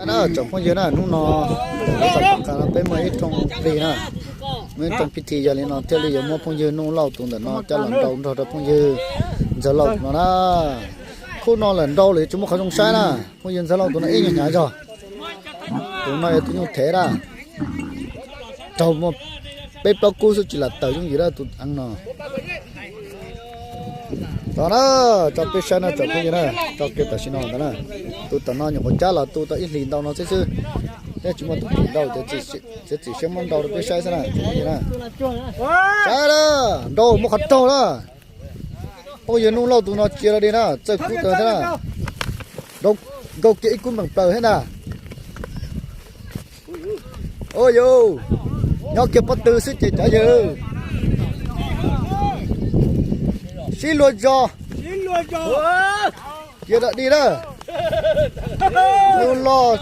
Na tsoom phooj ywg na, hnub no peb muaj ib rooj plig na, muaj ib rooj pig thi, yog li no thiaj li yuav muab phooj ywg Nuj Lauj tus ntawm no coj los nrau nrog rau phooj ywg Ntxawg Lauj tus no na. Khub no lawm nrau lawm yuav tsis muaj qhov zoo saib na. Phooj ywg Ntxawg Lauj tus no ib nyuag hnyav zog. Tus no yog tus nyuj thev na. Raug muaj peb plaub kub xwb tsis lam tawm yooj yim tus no. Tso na, tso peb saib na tsoom phooj ywg na, tso kiag tam sim no ntawd na. Tus tom no nyuam qhuav cab los tu tau ib hlis ntau no xwb xwb, thiab tsis muaj tus tim nrau, txiav txim siab muab nrau rau peb saib xwb na tsoom phooj ywg na. Saib na, nrau muaj qhov raug na. Phooj ywg Nuj Lauj tus no cia li na, txawj kub tas thiab na. Nkaug kiag ib kub npeem plaws thiab ntag. Ua yus, nyob kiag pob tw xwb ces cov yawg sib luag zog, cia dog dig na. Nuj Lauj